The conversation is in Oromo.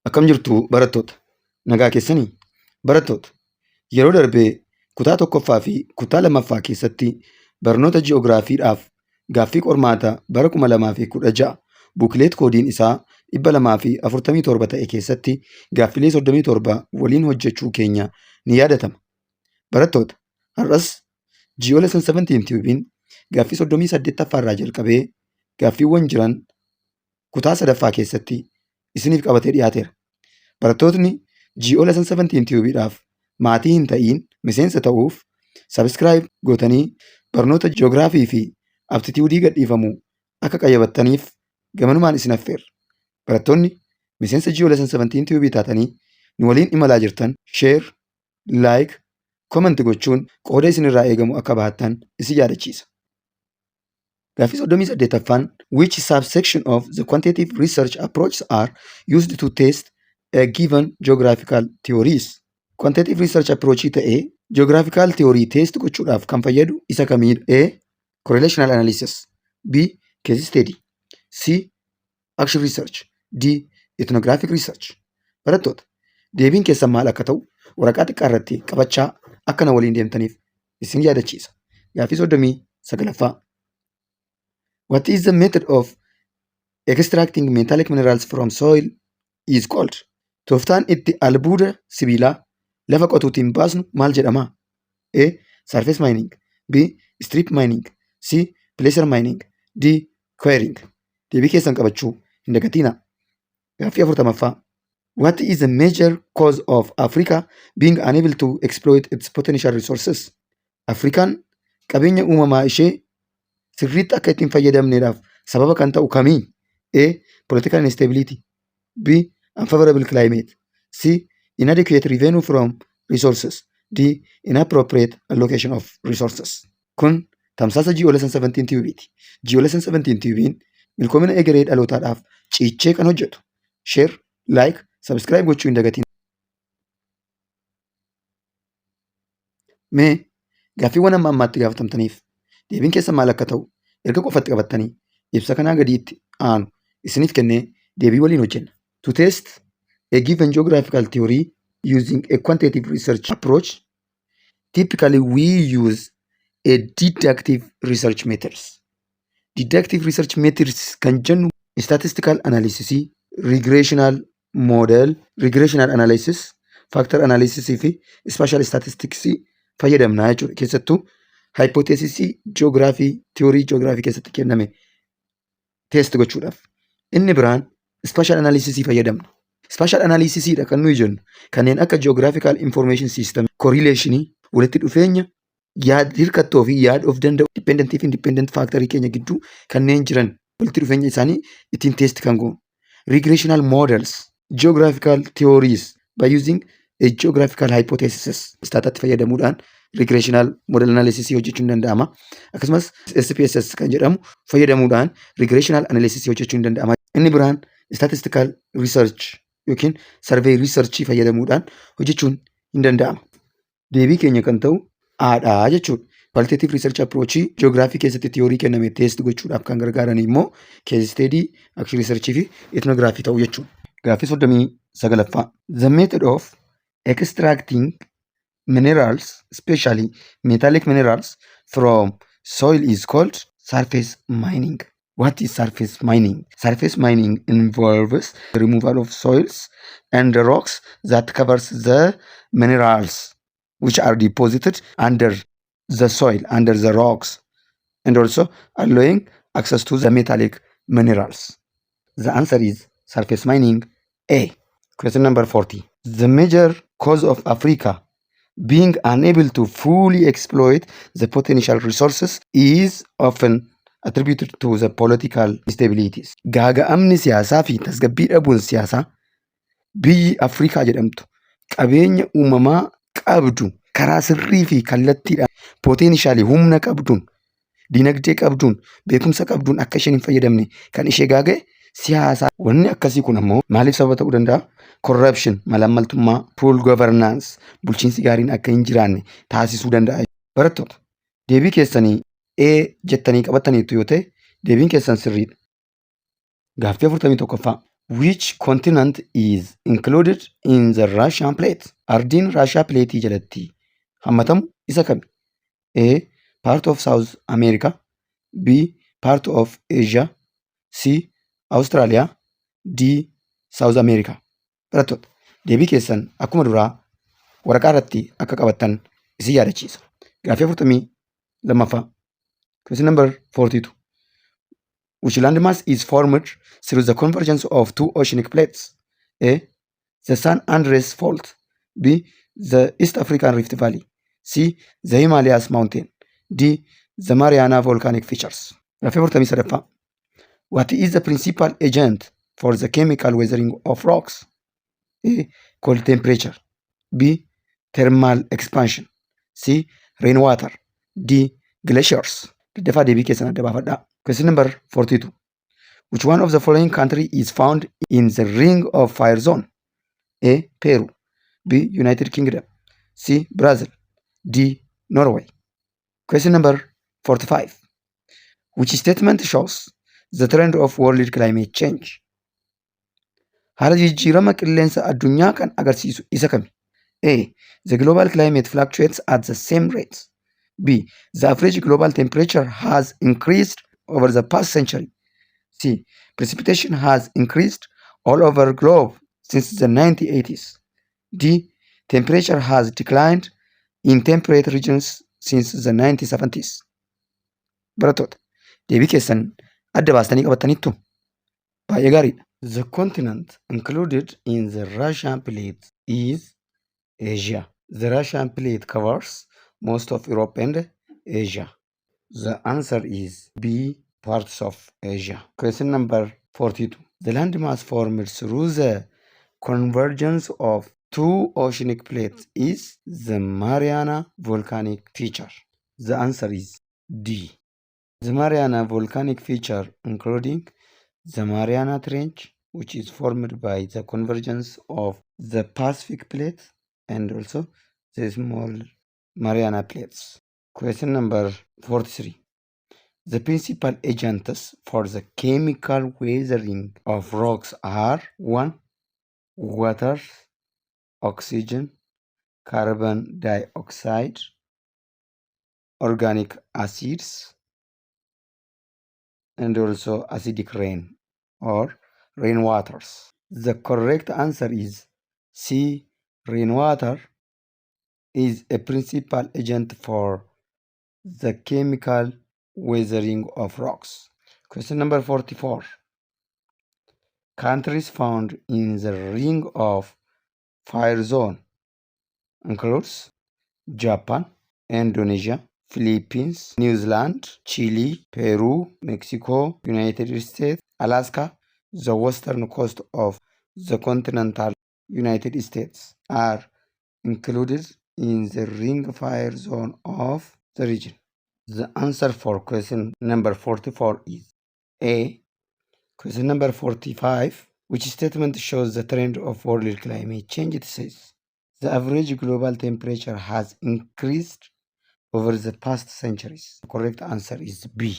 Akkam jirtu barattoota? Nagaa keessanii? Barattoota, yeroo darbe kutaa tokkoffaa fi kutaa lammaffaa keessatti barnoota ji'oogiraafiidhaaf gaaffii qormaata bara 2016 buukileet koodiin isaa 247 ta'e keessatti gaaffilee 37 waliin hojjechuu keenya ni yaadatama. Barattoota, har'as Geo Lesson 17 Tube-iin gaaffii 38ffaa irraa jalqabee gaaffiiwwan jiran kutaa sadaffaa keessatti isiniif qabatee dhiyaateera. Barattootni GO Lesson 17 Tube-dhaaf maatii hin ta'iin miseensa ta'uuf subscribe gootanii barnoota ji'oogiraafii fi aptituudii gadhiifamu akka qayyabattaniif gamanumaan isin affeerra. Barattoonni miseensa GO Lesson 17 Tube taatanii nu waliin imalaa jirtan share, like, comment gochuun qooda isinirraa eegamu akka bahattan isin yaadachiisa. Gaaffii 38ffaan which subsection of the quantitative research approaches are used to test a given geographical theories? Quantitative research approach ta'ee geographical theory test gochuudhaaf kan fayyadu isa kamiidha? A. Correlational analysis B. Case study C. Action research D. Ethnographic research. Barattoota, deebiin keessan maal akka ta'u waraqaa xiqqaa irratti qabachaa akka na waliin deemtaniif isin yaadachiisa. Gaaffii 39ffaa. What is the method of extracting metallic minerals from soil is called? Tooftaan itti albuuda sibiilaa lafa qotuutiin baasnu maal jedhama? A. Surface mining B. Strip mining C. Placer mining D. Quarrying. Deebii keessan qabachuu hin dagatiinaa. Gaaffii 40ffaa. What is the major cause of Africa being unable to exploit its potential resources? Afrikaan qabeenya uumamaa ishee sirriitti akka itti hin fayyadamneedhaaf sababa kan ta'u kamii? A. Political instability B. Unfavorable climate C. Inadequate revenue from resources D. Inappropriate allocation of resources. Kun tamsaasa Geo Lesson 17 Tube ti. Geo Lesson 17 Tube'n milkoomina egeree dhalootaadhaaf ciichee kan hojjetu. Share, like, subscribe gochuu hin dagatiin. Mee gaaffiiwwan amma ammaatti gaafatamtaniif deebiin keessan maal akka ta'u erga qofatti qabattanii ibsa kanaa gadiitti aanu isiniif kennee deebii waliin hojjenna. To test a given geographical theory using a quantitative research approach, typically we use a deductive research methods. Deductive research methods kan jennu statistical analysis, regressional model, regressional analysis, factor analysis fi spatial statistics fayyadamna jechuudha. Keessattuu hypothesis geography, theory geography keessatti kenname test gochuudhaaf. Inni biraan spatial analysis fayyadamna. Spatial analysis dha kan nuyi jennu kanneen akka geographical information system, correlation, walitti dhufeenya yaad hirkattoo fi yaad of danda'u dependent fi independent factorii keenya gidduu kanneen jiran walitti dhufeenya isaanii ittiin test kan goonu. Regressional models, geographical theories by using a geographical hypothesis statatti fayyadamuudhaan regressional model analysis hojjechuun danda'ama. Akkasumas SPSS kan jedhamu fayyadamuudhaan regressional analysis hojjechuun danda'ama. Inni biraan statistical research yookiin survey research fayyadamuudhaan hojjechuun hin danda'ama. Deebii keenya kan ta'u A dha jechuudha. Qualitative research approach geography keessatti theory kenname test gochuudhaaf kan gargaaran immoo case study, action research fi ethnography ta'u jechuudha. Gaaffii 39ffaa. The method of extracting minerals, especially metallic minerals, from soil is called surface mining. What is surface mining? Surface mining involves the removal of soils and the rocks that covers the minerals which are deposited under the soil, under the rocks, and also allowing access to the metallic minerals. The answer is surface mining A. Question number 40. The major cause of Africa being unable to fully exploit the potential resources is often attributed to the political instabilities. Gaaga'amni siyaasaa fi tasgabbii dhabuun siyaasaa biyyi Afrikaa jedhamtu qabeenya uumamaa qabdu karaa sirrii fi kallattiidhaan potentialii humna qabduun dinagdee qabduun beekumsa qabduun akka isheen hin fayyadamne kan ishee gaaga'e siyaasaa. Wanni akkasii kun ammoo maaliif sababa ta'uu danda'a? Corruption, malaammaltummaa, poor governance, bulchiinsi gaariin akka hin jiraanne taasisuu danda'a. Barattoota, deebii keessanii A jettanii qabattaniittu yoo ta'e deebiin keessan sirriidha. Gaaffii 41ffaa. Which continent is included in the Russian plate? Ardiin Raashaa Pileetii jalatti hammatamu isa kami? A. Part of South America. B. Part of Asia. C. Australia. D. South America. Barattoota, deebii keessan akkuma duraa waraqaa irratti akka qabattan isin yaadachiisa. Gaaffii 42ffaa. Question number 42. Which landmass is formed through the convergence of two oceanic plates? A. The San Andreas Fault. B. The East African Rift Valley. C. The Himalayas Mountain. D. The Mariana Volcanic Features. Gaaffii 43ffaa. What is the principal agent for the chemical weathering of rocks? A. Cold temperature. B. Thermal expansion. C. Rainwater. D. Glaciers. Daddafaa deebii keessan adda baafadhaa. Question number 42. Which one of the following country is found in the Ring of Fire zone? A. Peru. B. United Kingdom. C. Brazil. D. Norway. Question number 45. Which statement shows the trend of world climate change? Haala jijjiirama qilleensa addunyaa kan agarsiisu isa kami? A. The global climate fluctuates at the same rate. B. The average global temperature has increased over the past century. C. Precipitation has increased all over globe since the 1980s. D. Temperature has declined in temperate regions since the 1970s. Barattoota, deebii keessan adda baastanii qabattaniittu? Baay'ee gaariidha. The continent included in the Russian plate is Asia. The Russian plate covers most of Europe and Asia. The answer is B, parts of Asia. Question number 42. The landmass formed through the convergence of two oceanic plates is the Mariana Volcanic Feature. The answer is D. The Mariana Volcanic Feature, including the Mariana Trench, which is formed by the convergence of the Pacific Plate and also the small Mariana Plates. Question number 43. The principal agents for the chemical weathering of rocks are 1. Water, oxygen, carbon dioxide, organic acids, and also acidic rain or rainwaters. The correct answer is C. Rainwater is a principal agent for the chemical weathering of rocks. Question number 44. Countries found in the Ring of Fire zone includes Japan, Indonesia, Philippines, New Zealand, Chile, Peru, Mexico, United States, Alaska, the western coast of the continental United States are included in the Ring Fire zone of the region. The answer for question number 44 is A. Question number 45. Which statement shows the trend of world climate change? It says the average global temperature has increased over the past centuries. The correct answer is B.